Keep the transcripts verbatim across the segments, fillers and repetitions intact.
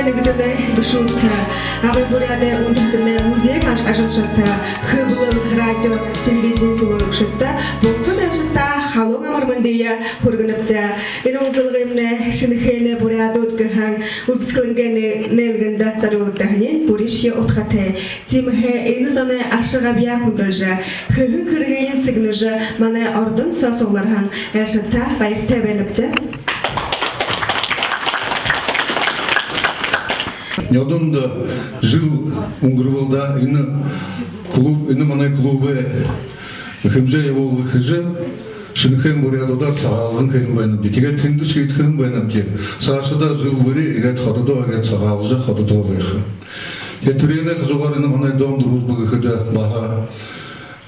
Нэгдэлэй бэшүүнтэ Агын Буряадай үндэһэтэнэй музейн аж-, ажалшадта, Хэблэл радио, телевидени түлөөлэгшэдтэ, бусад айлшадта халуун амар мэндые хүргэнэбди. Энэ уулзалгамнай «Шэнэхээнэй буряадууд» гэһэн үзэсхэлэнгын нэ-, нээлгэндэ зорюулагдаһаниинь бүришье удхатай. Тиимэһээ энэ зоной аша габьяа хүндэлжэ, хэһэн хэрэгыень сэгнэжэ, манай ордон соо сугларһан айлшадта баяртай байнабди. Нёдондо жэл үнгэрбэл даа, энэ клуб, энэ манай клубай хэмжээ ябуулга хэжэ, «Шэнэхээнэй буряадуудаар» сагаалган хэһэн байнабди. Тиигээд тэндэ шиидхэһэн байнабди. Саашадаа жэл бүри иигээд хододоо, иигээд сагаалжа, хододоо байха. Тиигээд тэрээнэй хажуугаар энэ манай Дом дружбы гэхэдэ баһа,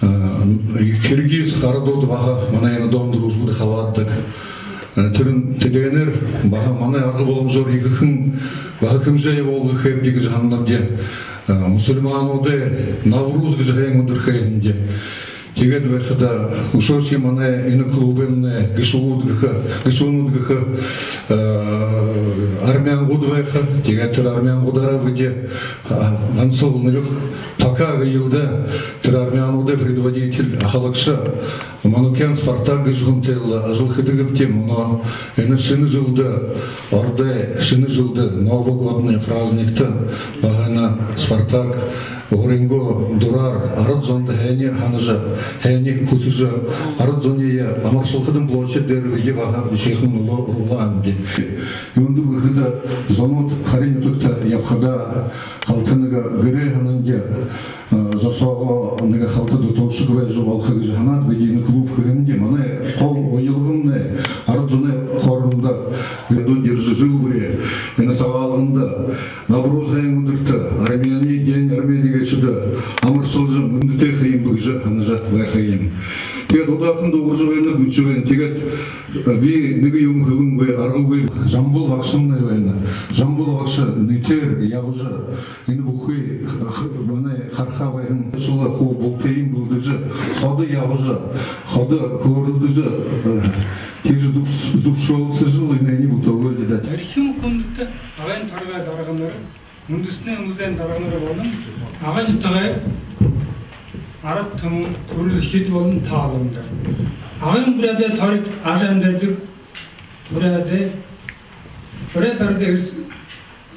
э, киргиз арадууд баһа манай энэ Дом дружбада хабаададаг. Э, тэрэн, тэдээнэр баһа манай арга боломжоор ехэхэн баһа хэмжээ ябуулга хээбди гэжэ һананабди. Э, мусульмануудай Навруз гэжэ һайндэр хээһэмди. Тиигээд байхада үшөөшье манай энэ клубнай гэшүүнүүд гэхэ, гэшүүнүүд гэхэ, э, армянгууд байха. Тиигээд тэрэ армянгуудаараа бидэ, а, гансал нэгэ пока гээл даа, тэрэ армянуудай предводитель, ахалагша Манукян Спартак гэжэ хүнтэйл ажал хэдэг гээбди. Мүнөө энэ шэнэ жэлдэ, ородой шэнэ жэлдэ, Новый годный праздникта баһа энэ Спартак өөрынгөө дураар арад зондо һайниие һанажа, һайниие хүсэжэ, арад зониие амаршалхадань площадь дээрэ бидэ баһа бишыхан нүлөө ургуулаабди. Юундэб гэхэдэ, зонууд хари нютагта ябахадаа, халта нэгэ гэрэй һананди, э, зон соогоо нэгэ халта дүтэлшэг байжа болохо гэжэ һанаад, бидэ энэ клуб хэһэмди. Манай гол уялгамнай арад зоной хоорондо, бидэ дэрэжэ жэл бүри энэ сагаалганда, Навруз һайндэртэ, Армянай день Армян гээшэдэ амаршалжа, мэндэ тээхэ юм бэ гэжэ һанажа байха юм. Тиигээд удаахан дуугаржа байнаб, үдэржэ байна. Тиигээд би нэгэ юумэ хэлэнгүй аргагүй. Жамбал багшамнай байна. Жамбал багша нютагаар ябажа, энэ бүхы х-, х-, манай хараха байһан шулуу хуу бултыень бэлдэжэ, ходо ябажа, ходо хөөрэлдэжэ, э, тиижэ зүб-, зүбшөөлсэжэл энээниие бүтээгээ даа. Эрхим хүндэтэ Агын торгой дарганар, үндэһэтэнэй музейн дарганар болон Агын торгой арад түмэн, түрэлхид болон тааланар. Агын Буряадай торик ажамидардаг Буряадай, Буряад арадай эрс-,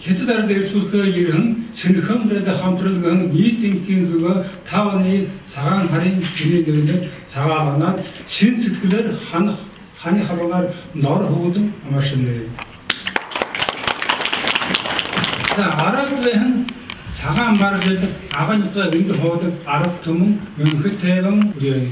Хитад арадай эрсүүлхэ ерэһэн «Шэнэхээн буряадай хамтарал» гэһэн ниитэ эмхиин зүгһөө та бүгэниие Сагаан һарын шэнын нэгэнэй сагаалганаар шэнэ сэдьхэлээр, хани, хани халуунаар доро һуугааһан амаршалнаб. За, арад байһан сагаан баржа байдаг, Агын торгой эндэ һуудаг арад түмэн, Энхэ тайбан, үреэн.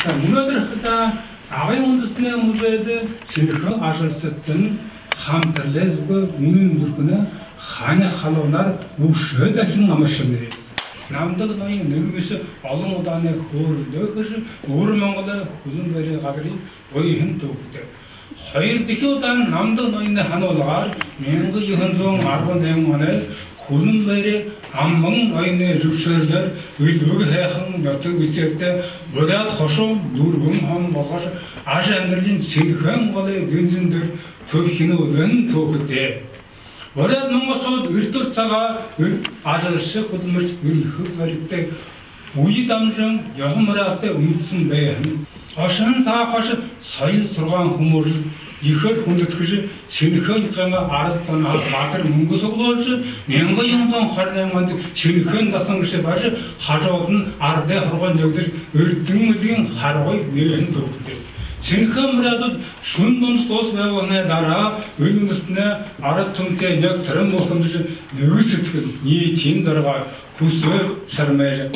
За, мүнөөдэр хадаа Агын үндэһэтэнэй музейдэ «Шэнэхээн» ажалшадтань хамтаралай зүгһөө үнэн зүрхэнһөө хани халуунаар үшөө дахин амаршалнаб. Намдаг ноён нэгэ бэшэ, олон удаанай хөөрэлдөө хэжэ, Үбэр Монголой хүлэн байрай газарые гуйһан түүхэтэй. Хоёрдохи удаань Намдаг ноёной һануулгаар мянга юһэн зуун арбан найман оной хүлэн байрай амбан оёной зүбшөөрэлөөр элбэг һайхан нютаг бэшээртэ буряад хошуун дүрбэн һомон болгожо, ажамидаралай Шэнэхээн голой гэнжэн дээрэ түбхинүүлһэн түүхэтэй. Буряад-монгол сууд эртэ урда сагай эр-, ажалша хүдэлмэришэ, эльхэг зоригтой, үе дамжан, ёһо морёолтой үмдэсэн байһан. Ошоһон саг хойшо соёл сургаан хүмүүжэл ехээр хүндэтгэжэ, Шэнэхээн нютагайнгаа арад зонһоо баатар мүнгэ суглуулжа, мянга юһэн зуун хорин найман ондо Шэнэхээн дасан гэшээ барижа, хажуудань арадай һургуулиин нээгдэжэ, эрдэм мэлгын харгы нээһэн түүхэтэй. Шэнэхээн буряадууд шүн дундад улас байгуулһанай дараа эл үндэстэнэй, арад түмэнэй нэгэ тэрэн булхандажа, нэгэ сэдьхэл, ниитын зоригоор, хүсөөр шармайжа,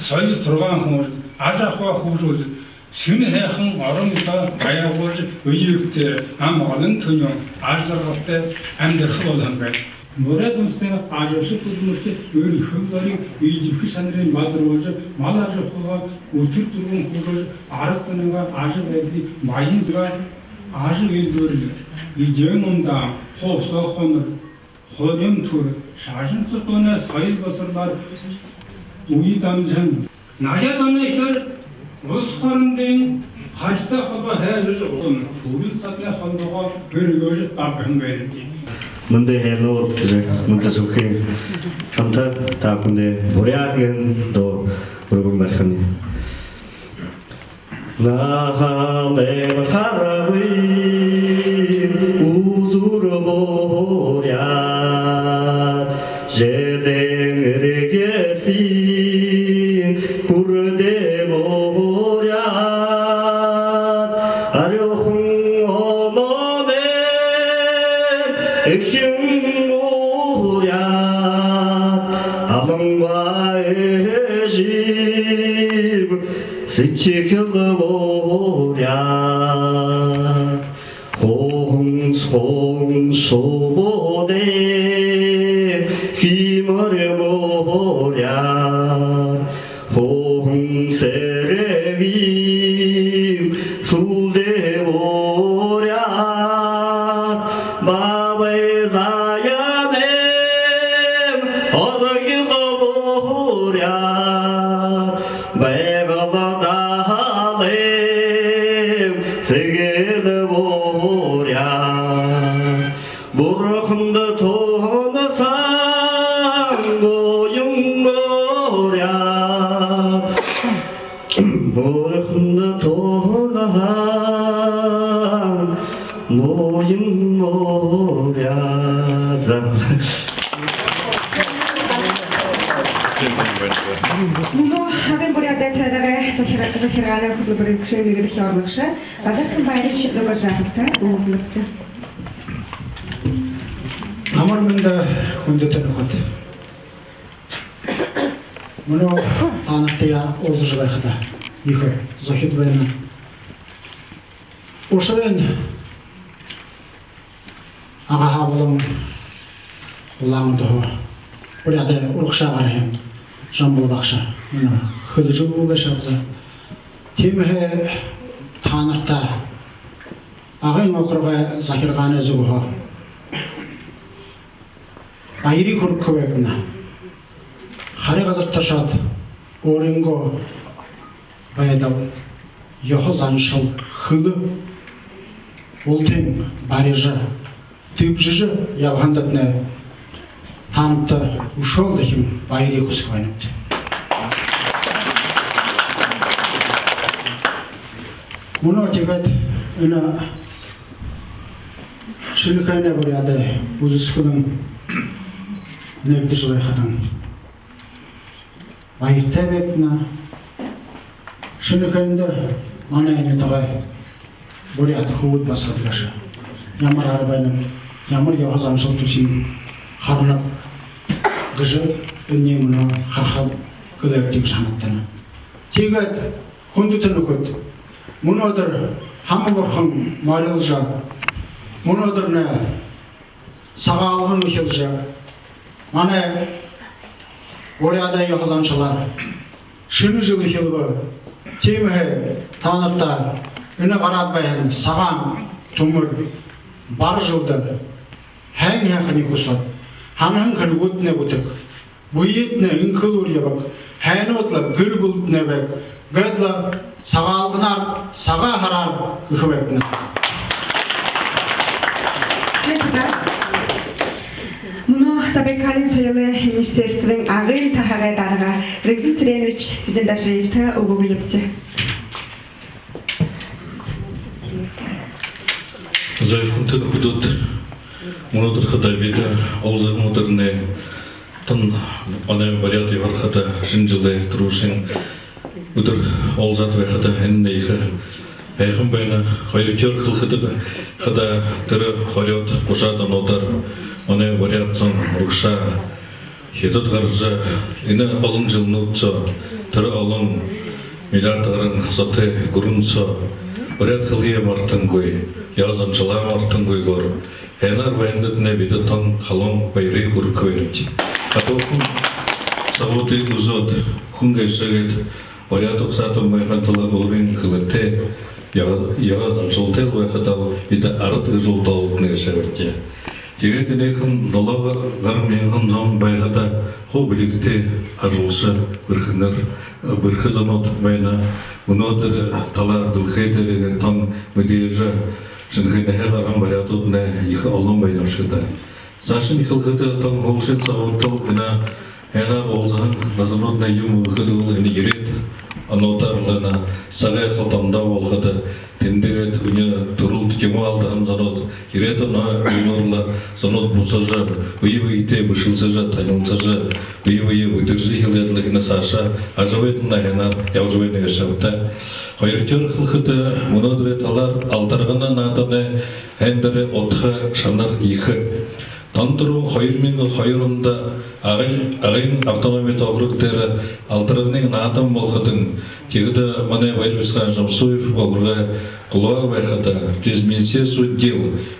соёл сургаан хүмүүжэл, ажахуа хүгжүүлжэ, шэнэ һайхан орон нютаг байгуулжа, үеыгтэй амгалан тэнюун, ажажаргалтай амидарха болоһон байна. Буряад үндэһэтэнэй ажалша хүдэлмэришэ эльхэг зориг, эдихэ шанарынь бадаруулжа, мал ажахугаа үтэр түргэн хүгжөөжэ, арад зонойнгоо ажабайдалай баян зураа, ажал үйлэдбэри, эдеэн ундаан, хубсаһа хунар, хурим түрэ, шажан суртуунай соёл босорбор үе дамжан. Наяад оной эхеэр улас хоорондын Хашта хаба хайжа жугын, хүрэл садна хандага бэргэжэ табхан байран. Мэндэ һайнууд, мэндэ шэлхын хамта та бүхэндэ буряад гэһэн дуу үргэн барихань. Наһанай харгын үзүүр буряад, жэдэн эрьесэ хүрдэ буряад, арюухан оноо мэн эхин буряад, абангаа эжым сэдьхэл буряад. Хооһон соонь шубуудай хэмээр буряад, хооһон сэрэгэй сүлдэ буряад, баабай заяанай оргил буряад, Байгал далайн сэгэн буряад, бурханда тооноһон буян буряад, бурханда тооноһон буян буряад. Мүнөө Агын буряадай тойрогой захир-, захиргаанай хүтэлбэрилэгшын нэгэдэхи орлогшо Базарсан Баярыч Дугаржаповта үгэ үгэнэбди. Амар мэндэ, хүндэтэ нүхэд! Мүнөө таанадтаяа уулзажа байхада ехэ зохид байна. Ушарынь Агаһаа болон Улаан-Үдэһөө, буряадай урагшаа гараһан Жамбал багша мүнөө хэлэжэ үгэһэн гээшэ аабза. Тиимэһээ таанарта Агын округой захиргаанай зүгһөө баяр хүргэхэ байнабди. Хари газарта ошоод, өөрынгөө байдал, ёһо заншал, хэлэ бултыень барижа, дэбжэжэ ябаһандатнай таанадта үшөөл дахин баяр хүсэжэ байнабди. Мүнөө тиигээд энэ Шэнэхээнэй буряадай үзэсхэлэн нээгдэжэ байхадань баяртай байнабди. Шэнэхээндэ манай нютагай буряад хүбүүд басагад гээшэ ямар арбаанууд, ямар ёһо заншал түсэеэ харанаб гэжэ энээн мүнөө харахада гэлэйбди гэжэ һанагдана. Тиигээд, хүндэтэ нүхэд, мүнөөдэр Хама бурхан морилжо, мүнөөдэрнай Сагаалган эхилжэ, манай буряадай ёһо заншалаар Шэнэ жэл эхилбэ. Тиимэһээ таанадта энэ гараад байһан Сагаан түмэр Бар жэлдэ һайн һайханиие хүсөөд, һанаһан хэрэгүүдтнай бүтэг, бэетнай энхэлүүр ябаг, һайнууд лэ гэр бүлэдтнай байг гээд лэ Сагаалганаар, Сагаан һараар гэхэ байнабди. Мүнөө Забайкалиин соёлой министерствын Агын таһагай дарга Рэгзэн Цыренович Цыдендоржиевта үгэ үгэхэбди. За, хүндэтэ нүхэд, мүнөөдэр хадаа бидэ уулзаһан үдэрнай тон манай буряад ёһоор хадаа Шэнэ жэлэй түрүүшын үдэр уулзаад байхада энэнь ехэ һайхан байна. Хоёрдохёор хэлэхэдэ, хадаа тэрэ хорёод, гушаад онуудаар манай буряад зон урагшаа Хитад гаража, энэ олон жэлнүүд соо, тэрэ олон миллиард гаран зотой гүрэн соо буряад хэлэеэ мартангүй, ёһо заншалаа мартангүйгөөр һайнаар байһандатнай бидэ тон халуун баярые хүргэхэ байнабди. Хатуухан сагуудые үзөөд, хүн гээшэ гээд буряад угсаатан байхын тула өөрын хэлэтэй, ёһо, ёһо заншалтай байхадаа бидэ арад гэжэл доолдоно гээшэбди. Тиигээд энэхэн долоо гаран мянган зон байхада хуу бэлигтэй ажалша, бэрхэнээр, бэрхэ зонууд байна. Мүнөөдэр талаар дэлхэй дээрэ тон мэдээжэ, Шэнэхээнһээ гараһан буряадууднай ехэ олон байна бшуу даа. Саашань хэлэхэдэ, тон һүүлшын сагуудта энэ һайнаар уулзаһан газарнууднай юумэ гэхэдэ, энэ ерээд онуудаар лэ энэ сагай халта ондоо болоходо, тэндэһээ энэ түрэл тиимэ алдаһан зонууд ерээд оноо үнгэрүүлээ, зонууд бусажа, бэе бэетэй бэшэлсэжэ, танилсажа, бэе бэеэ бэдэржэ эхилээд лэ, энэ саашаа ажабайдалнай һайнаар ябажа байна гээшэ ааб даа. Хоёрдохёор хэлэхэдэ, мүнөөдэрэй талаар Алтаргана нааданай һайндэрэй удха шанар ехэ. Тон түрүүн хоёр мянга хоёр ондо Агын, Агын автономито округ дээрэ Алтарганын наадан болоходонь, тиихэдэ манай Баяр Бусыханович Жамсуев округой глава байхада, через Министерство дел,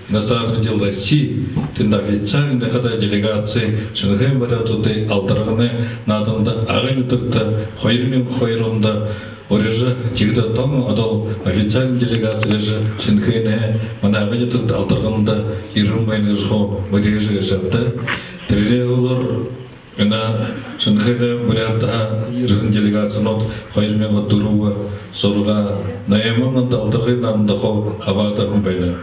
иностранных дел России тэндэ официальна хадаа делегаци Шэнэхээнэй буряадуудые Алтарганын нааданда Агын нютагта хоёр мянга хоёр ондо урижа, тиихэдэ тон одоол официальна делегаци гээшэ Шэнэхээнһээ манай Агын нютагта Алтарганда ерэһэн байна гэжэ хуу мэдээжэ гээшэ ааб даа. Тэрэнэй һүүлээр энэ Шэнэхээнэй буряадһаа ерэһэн делегацинууд хоёр мянга дүрбэ, зургаа, найман ондо Алтарганын нааданда хуу хабаадаһан байна.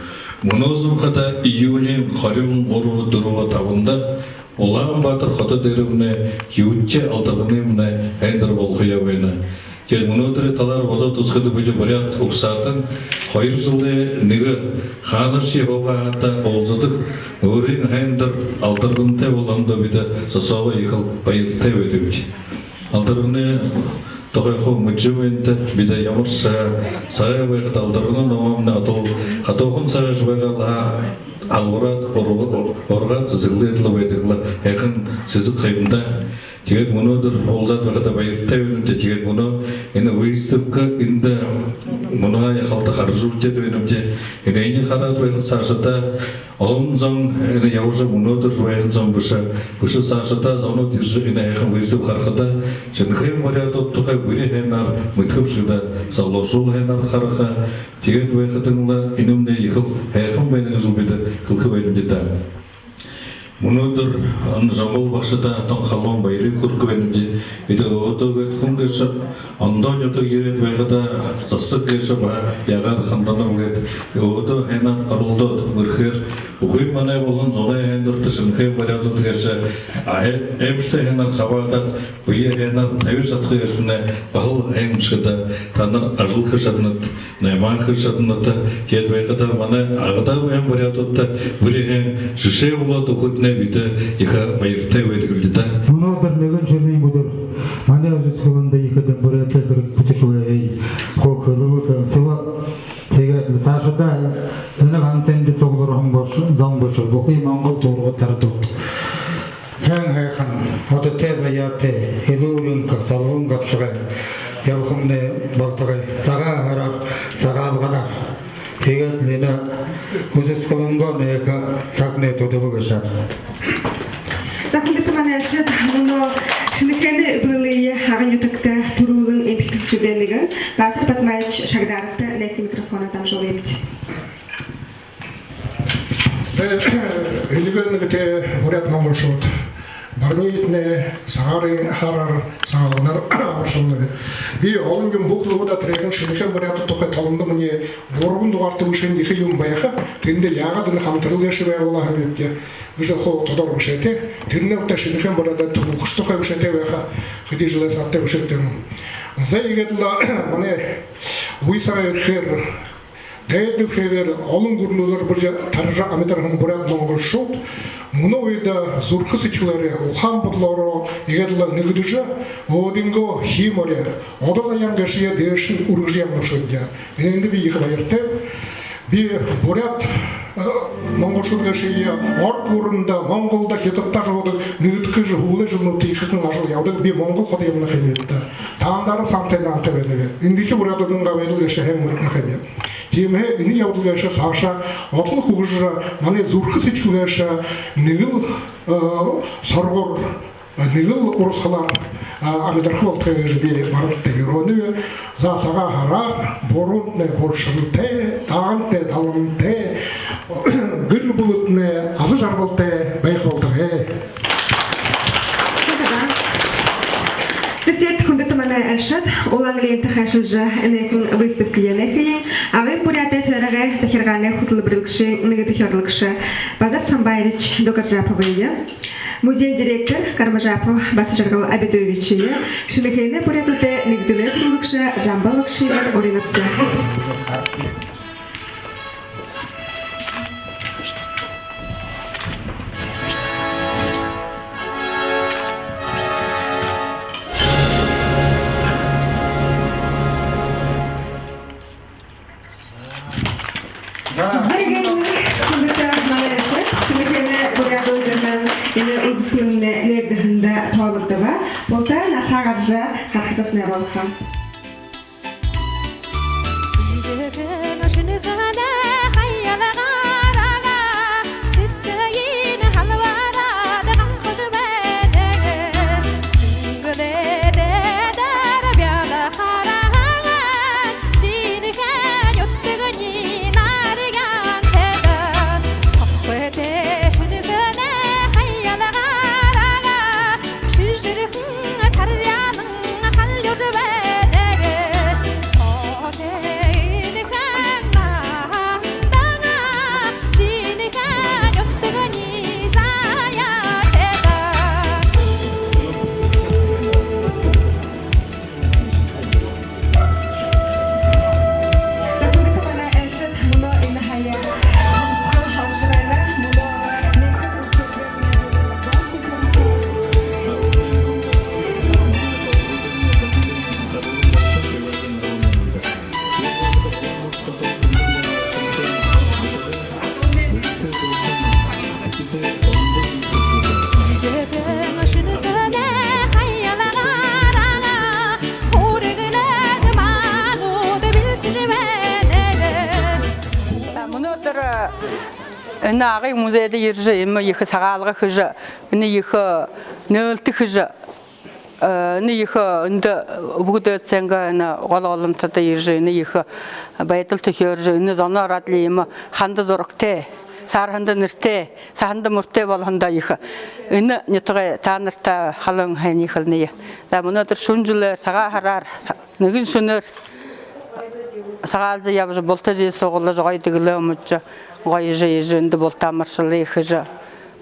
Мүнөө зун хадаа июлиин хорин гурба, дүрбэ, табанда Улаан-Баатар хото дээрэмнай юудхи Алтарганымнай һайндэр болохоёо байна. Тиигээд мүнөөдэрэй талаар бодоод үзэхэдэ, бидэ буряад угсаатан хоёр жэлдэ нэгэ хаанашье һуугаа һаа уулзадаг, өөрын һайндэр Алтаргантай болоһондоо бидэ сосоогоо ехэл баяртай байдагбди. Алтаргана тухай хуу мэдэжэ байнат, бидэ ямар саг, саг байхада Алтаргана номоомнай одоол хатуухан саг байгаал һаа, албараад, урга-, ургаад сэсэглээд лэ байдаг лэ һайхан сэсэг ха юм даа. Тиигээд мүнөөдэр уулзаад байхада баяртай байнабди. Тиигээд мүнөө энэ выставка эндэ мүнөө яахалта хаража үреэд байнабди. Энээниие хараад байхада, саашадаа олон зон энэ ябажа, мүнөөдэр байһан зон бэшэ, бэшэ, саашадаа зонууд ерэжэ энэ һайхан выставка харахада, Шэнэхээнэй буряадууд тухай бүри һайнаар мэдэхэ бшуу даа, залуушуул һайнаар хараха. Тиигээд байхадань лэ энэмнай ехэл һайхан байна гэжэ бидэ хэлэхэ байнабди даа. Мүнөөдэр энэ Жамбал багшада тон халуун баярые хүргэхэ байнабди. Бидэ өөдөө гээд хүн гээшэ ондоо нютаг ерээд байхада, засаг гээшэ баһа яагаар ханданаб гээд, өөдөө һайнаар оролдоод, бэрхээр бүхы манай болон зунай һайндэртэ Шэнэхээнэй буряадууд гээшэ аймшагтай һайнаар хабаадаад, бэеэ һайнаар табижа шадаха гээшэмнай баһал һайн бшуу даа. Танар ажал хэжэ шаданат, наймаа хэжэ шаданат. Тиигээд байхадаа манай Агада байһан буряадуудта бүри һайн жэшээ болоод үгэхэдтнай бидэ ехэ баяртай байдаг лэ даа. Мүнөөдэр нэгэн шэнын үдэр манай үзэсхэлэндэ ехэдэ буряадай хэрэг бүтээжэ байһые хуу хэлэбэ, хэлсэбэ. Тиигээд саашадаа энэ ганса эндэ суглараһан бэшэ, зон бэшэ, бүхы Монгол дүүргээ тарадаг. Һайн һайхан, одотой заяатай, элүүр энхэ, залуу габшагай ябахамнай болтогой. Сагаан һараар, Сагаалганаар. Тиигээд лэ энэ үзэсхэлэнгөө нэгэ сагнай түлөө гээшэ. За, хүндэтэ манай айлшад, мүнөө Шэнэхээнэй эблэлые Агын нютагта түрүүлэн эмхидхэгшэдэй нэгэн Баатар Бадмаевич Шагдаровта нэгэ микрофоноо дамжуулыт. Элигэн нэгэтэ буряад монголшууд, барниитнай Сагаалганын һараар, Сагаалганаар амаршалнаб. Би олон юумэ бү хэлэһүү даа, тэрээхэн Шэнэхээнэй буряадууд тухай толондо минии гурбан дугаарта бэшэһэн ехэ юумэ байха. Тэндэ яагаад энэ хамтарал гээшэ байгуулаа һэм гээбди гэжэ хуу тодоор бэшээтэй. Тэрэнэй утаа Шэнэхээнэй буряадай түүхэ тухай бэшээтэй байха. Хэды жэлэй саада бэшээтэй юм. За, иигээд лэ манай үе саг ерэхээр, дээдэ үеһөөр олон гүрэнүүдээр бэшэ таража амидарһан буряад монголшууд мүнөө үедэ зүрхэ сэдьхэлээрээ, ухаан бодолоороо иигээд лэ нэгэдэжэ, өөдынгөө хии мори, одоо заяан гээшые дээшэнь үргэжэ ябана бшуу даа. Энээндэ би ехэ баяртайб. Би буряад, э, монголшууд гээшые Ород гүрэндэ, Монголдо, Хитадта ошодог, нэгэдхэ гэжэ һүүлэй жэлнүүдтэ ехэхэн ажал ябуулдаг. Би Монгол ходо ябана ха юмбиб даа. Таанадаараа саантай наһатай байнаб. Эндэхи буряадуудайнгаа байдал гээшэ һайн мэдэнэ ха юм. Тиимэһээ энэ ябадал гээшэ саашаа олон хүгжэжэ, манай зүрхэ сэдьхэл гээшэ нэгэл, э, соргоор, нэгэл урасхалаар, а, амидарха болтогой гэжэ би барагта юрөөнэб. За, Сагаан һараар, буруунтнай буршалтай, даагантнай далантай, гэр бүлэтнай аза жаргал Улаан лента хайшалжа, энэхэн выставкэеэ энхые Агын Буряадай тойрогой захиргаанай хүтэлбэрилэгшын нэгэдэхи орлогшо Базар Самбаевич Дукаржаповые, музейн директор Кармажапов Батожаргал Абидуевичые шэнэхээнэй буряадуудай нэгэдэлэй түрүүлэгшэ Жамбал багшые уринабди. Зай, хүндэтэ манай айлшад, шэнэхээнэй буряад үеын энэ үзэсхэлэн нээгдэһэндэ тоологдобо. Булта наашаа гаража харахатнай болохо. Сэнгээн шэнэхээнэй хаялагаараа сэсэгынь халбараад ганхажа байна. Сэнгэлээ дээрэ бялхараа, шинэхэн нютагни наргяан тээдэ. Тохойтой шэнэхээнэй хаялагаараа шэжэрхэн таряалан халюужа байна. Тохойтой энэхэн наһандаа шинэхэн нютагни заяа тээдэ. Мүнөөдэр энэ Агын музейдэ ерэжэ, иимэ ехэ сагаалга хэжэ, энэ ехэ нээлтэ хэжэ, энэ ехэ, эндэ бүгэдэ сэнгэ энэ гол голынтада ерэжэ, энэ ехэ байдал түхеэржэ, энэ зоноо ороод лэ иимэ ханда зурагтай, саарһанда нэрэтэй, саһанда мүртэй болоһондоо ехэ энэ нютагай таанарта халуун һайниие хэлэнэб. За, мүнөөдэр шэнэ жэлээр, Сагаан һараар нэгэн шэнээр сагаалжа ябажа, булта жэл суглаража, гоё дэгэлээ үмдэжэ, гоёжо ерэжэ, эндэ булта амаршалые хэжэ,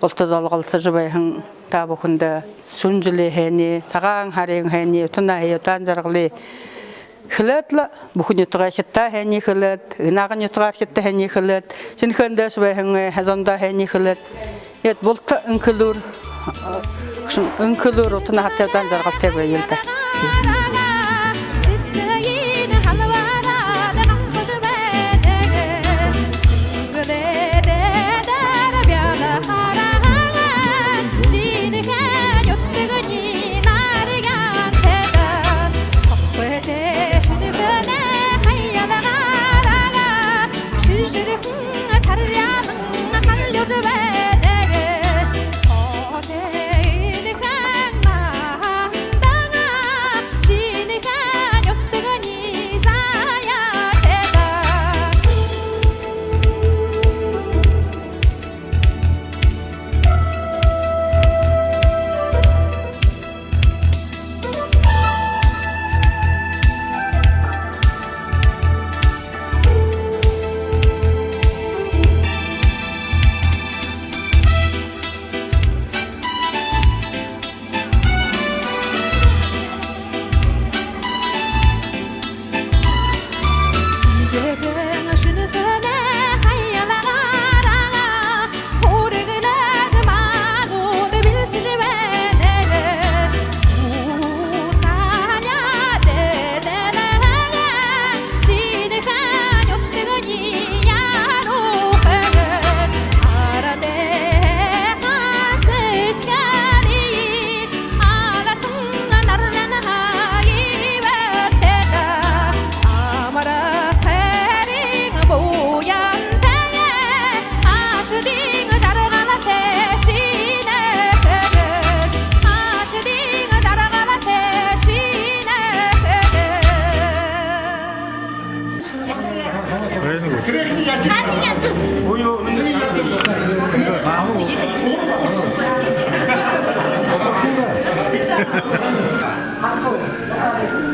булта золголсожо байһан та бүхэндэ шэнэ жэлэй һайниие, Сагаан һарын һайниие, ута наһые, удаан жаргалые хэлээд лэ, бүхы нютагаархидта һайниие хэлээд, энэ Агын нютагаархидта һайниие хэлээд, шэнэхээн дээшэ байһан зондоо һайниие хэлээд, эд булта энхэ элүүр, энхэ элүүр, ута наһатай, удаан жаргалтай байел даа.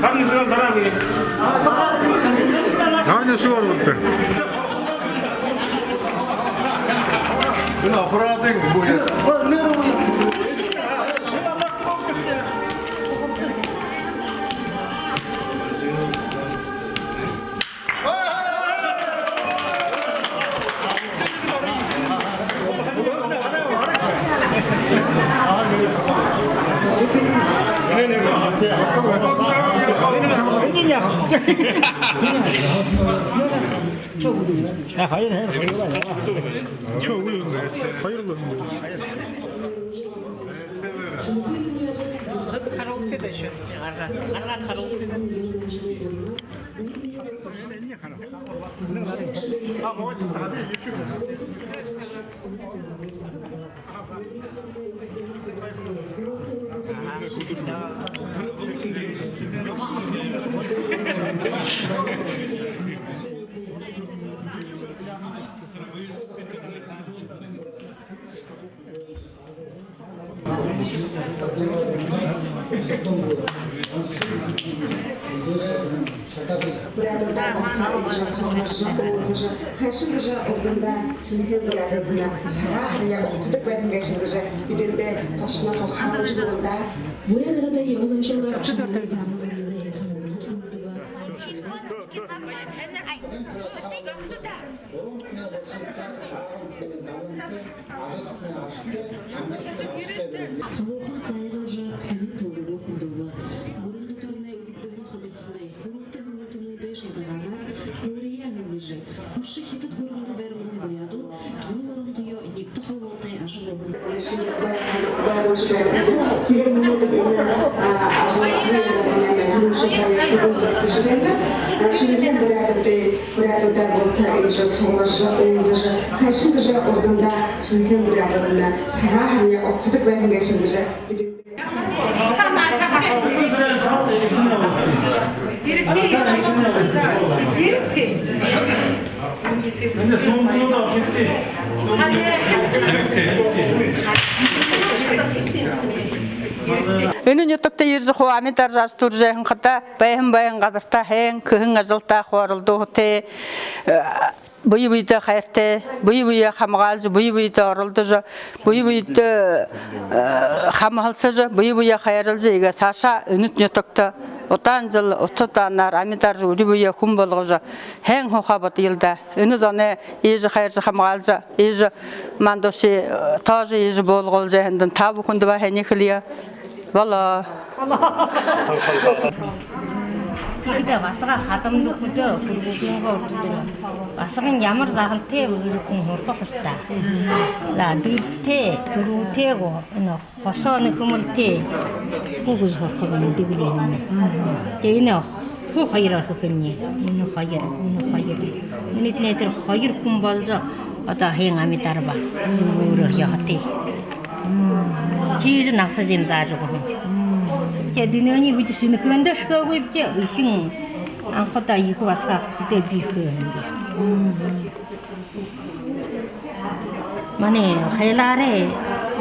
Харин шүлэг дараа гү? Харин шүлэг оролдоё. Энэ аппаратын бү яа. Харуултыт даа ши. Гаргаад, гаргаад харуултыт даа. Буряадуудаар болтор эжы, сохоржо, уулзажа, хайшан гэжэ урдандаа шэнэхээн буряадууднай Сагаан һараяа угтадаг байһан гээшэб гэжэ бидэндэ тушаана тухай харуулжа үгэнэ даа. Буряад арадай уламжалалда Халуухан сайжа, хани тулгуу хүндэлбэ. Гүрэн дотор үзэгдэнэ хубисхадай. Хүрэлтэ хүнэй түмэндэ шадаганаар, үреэ хүлеэжэ, хүршэ Хитад гүрэндэ байрлаһан буряадууд түрэл оронтоёо нягта холбоотой ажал. Тиигээд мүнөөдэр энэ ажалай түрүүшын проект үнгэргэжэ байна. Шэнэхээн буряадуудые, буряадуудаар болтор эжы, сохоржо, уулзажа, хайшан гэжэ урдандаа шэнэхээн буряадууднай Сагаан һараяа угтадаг байһан гээшэб гэжэ. Энэ нютагта ерэжэ хуу амитаар жаража түрэжэ байһан хадаа, байһан байһан газартаа һайн, хэһэн ажалтаа хуу оролдоһон тээ, э, бэе бэедээ хайратай, бэе бэеэ хамгаалжа, бэе бэедээ оролдожо, бэе бэедээ, э, хамһалсажа, бэе бэеэ хайрлажа, иигээд саашаа энэ нютагта удаан жэл утаһан удаанаар амитаржа, үри бэеэ хүн болгожо, һайн һуухаа бодоёл даа. Энэ зоной эжы хайража хамгаалжа, эжы мандуушье, э, тоже эжы болгожо, һайндань та бүхэндэ баһа һайниие хэлэе. Болоо. Тиихэдэ басага хадамда хүдөө хүргүүлгэнгээ урдадаа. Басагань ямар заһалтай бэ гэжэ хүн һураха ёһотой. За, дэртэй, түрүүтэй гү, энэ хошооной, хүмэлтэй гү гэжэ һураха юм гэдэг лэ энэ. Тэ, энэ хуу хоёроор хэхэмни. Энэ хоёр, энэ хоёр. Энэтнай тэрэ хоёр хүн болжо, одоо һайн амитарба. Өөрөө ёһотой. Тиижэ нагаса юм заажа үгэһэн. Тэ, дэнэниие бидэ шэнэхээндэ шэхэгүйбди, эхин анхудаа ехэ басаган хүдөө бии хэһэн. Манай хайлаарай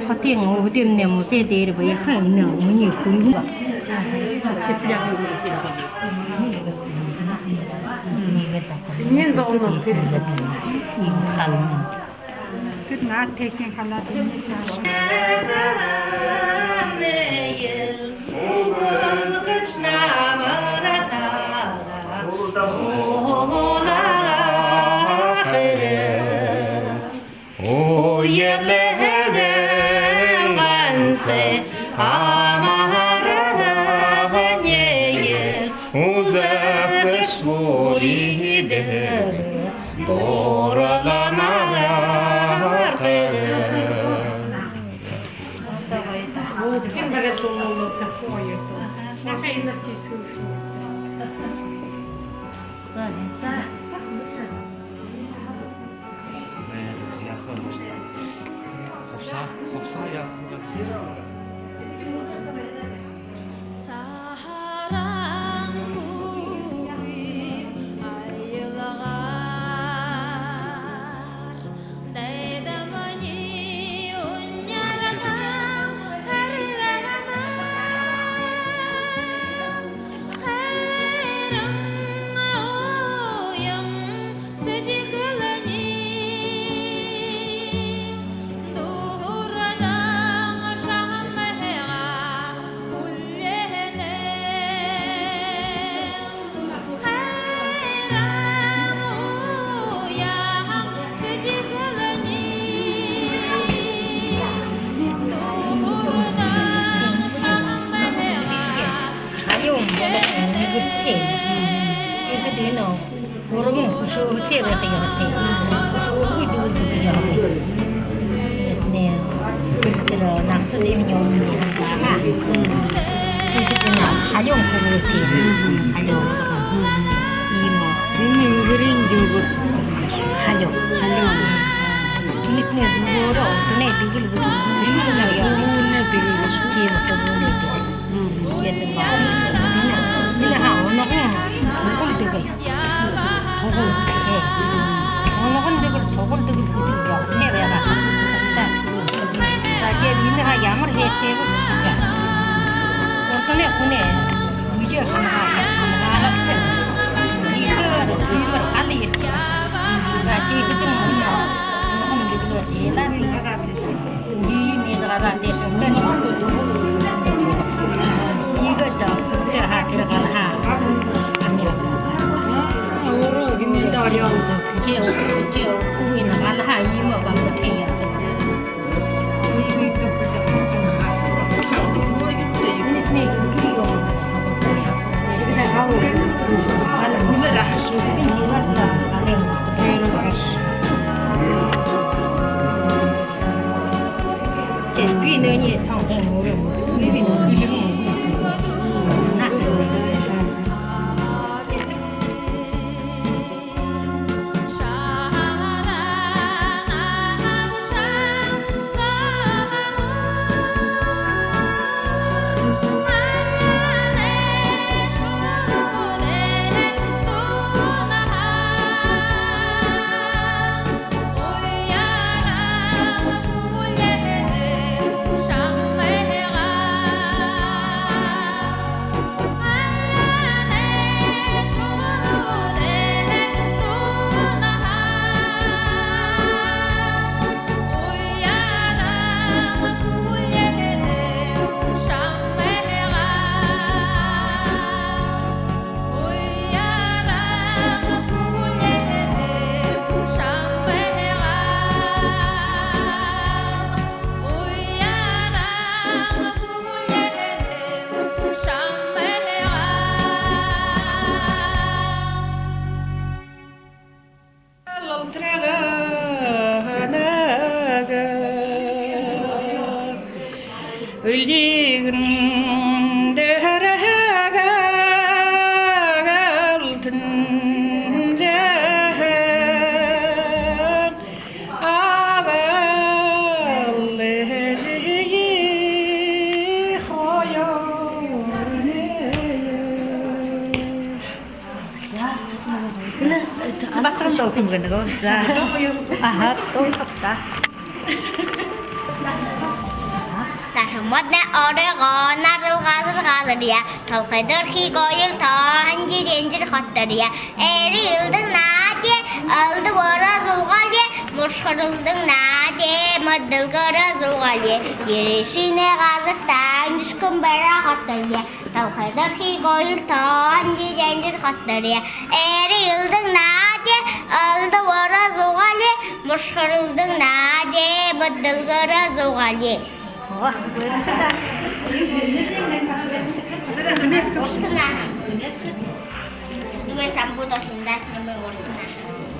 хотын үбдэмнай музей дээрэ байха энэ минии хүлгү. Энээн доонь тэрэ халуун. Тэдэ наад тэхин халаад. Уялһан ганса амараа нэгэ үзэгдэшэ бүридэ дурлалаа маархада. Саһаран бүхы аялгаар дайдамни уньяардан харгана. Энэ үгэрэй дүгэл. Халюун. Халюун. Энэтнэй зүгөөрөө, энэтнэй дүгэл, дүгэл, дүгэл. Тиимэ, дүгэл. Мгм. Тиигээд энэ, энэ ха, унаган, унаган дүгэл. Тугал. Унаган дүгэл, тугал дүгэл гэдэг юм. Тиимэ байгаа. За, тиигээд энэ ха ямар хэбэртэй бэ? Урданай хүнэй үеэ хамгаа-, хамгаалагты. Иигээд, иигээд гал иигээд. За, тиихэдэнь энэ унаган дүгэлөөр тиилээд, иигээд гараа дээшэнь. Иигээд, тэрэ галхаа. Аа, өөрөө гэнэ даа, орёо. Тии, тии, энэ галхаа иимэ байгаа юм, тии. Басаган дуу хэмжэнэ гү? За. Аха, дуу тогтоо. Таһа модна оройгоо нарал газар галарья, толхойдорхи гоёл тооһон жирэнжэр хотторья. Эрье элдэнэ наадая, элдэб ороо зугаалая, мушхар элдэнэ наадая, мэдэлгэ ороо зугаалая. Ерэшэнэй газар тааниишхан бараа хотторья. Толхойдорхи гоёл тооһон жирэнжэр хотторья. Эрье элдэнэ наадая, элдэб ороо зугаалая, мушхар элдэнэ наадая, мэдэлгэ ороо зугаалая. Оо, уртана. Дүгэй самбуу досондо снимай уртана.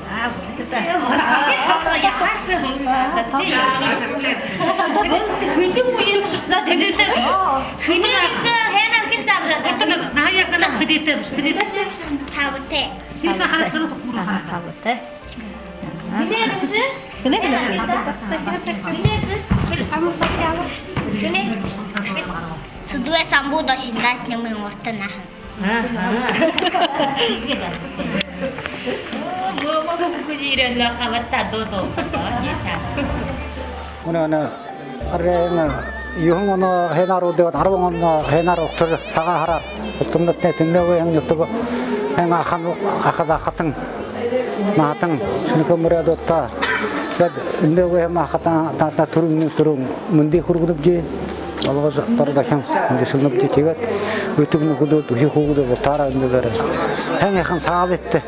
Табатай. Табатай. Дүгэй самбуу досондо снимай уртана. Аха. Мүнөө энэ арай энэ юһэн оноо һайнаар үдөөд, арбан оноо һайнаар угтажа, Сагаан һараар бултандатнай тэндэ үгы һэн, нютаг һэн, ахан, аха захатан, наһатан, шэнэхэн мүрөөдүүдтэ. Тиигээд эндэ үгы һэн, ахатан, таанадта түрүүн, түрүүн мэндые хүргэнэбди. Олгожо, доро дахин мэндэ шэлэнэбди. Тиигээд үхибүүдтэ, нүхэдүүдтэ, үхи хүүгэдтэ бултаараа эндэ дээрэ һайн һайхан сагаалгатайгаар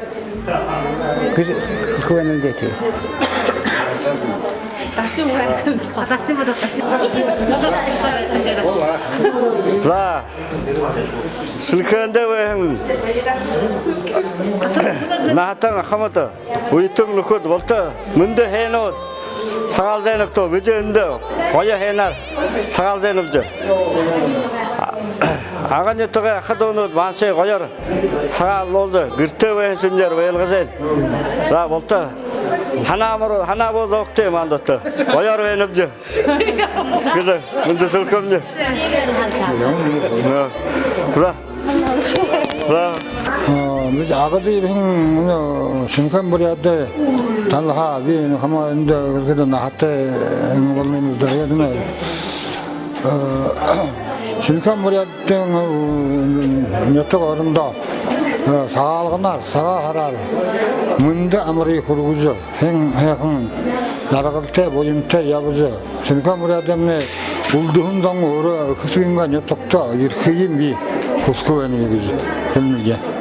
гэжэ хэлэхэ байнал даа, тиигээд. За, Шэнэхээндэ байһан наһатан ахамад, үетэн нүхэд, булта мэндэ һайнууд. Сагаалжа байнабта, бидэ эндэ гоё һайнаар сагаалжа байнабди. Ага нютагай аха дүүнэр маанадые гоёор сагаалуулжа, гэртээ байһан шэнжээр байлгажа байна. За, булта һанаа амаруу, һанаа бү зөөгтэй маанадта. Гоёор байнабди. Гэжэ, мэндэ шэлхэмни. За. За. За. А, бидэ Агада һэн, энэ, Шэнэхээн буряадай талаһаа, би энэ хамаа эндэ гэхэдэ наһатай, энэ болоно юм даа, яагаад энэ, а, Шэнэхээн буряадай, э, нютаг орондоо, э, Сагаалганаар, Сагаан һараар мэндэ амарые хүргэжэ, һайн һайхан, жаргалтай, буянтай ябажа, Шэнэхээн буряадаймнай үлдэһэн зон өөрөө эхэ эсэгынгээ нютагта ерэхыень би хүсэжэ байнаб гэжэ хэлэнэб.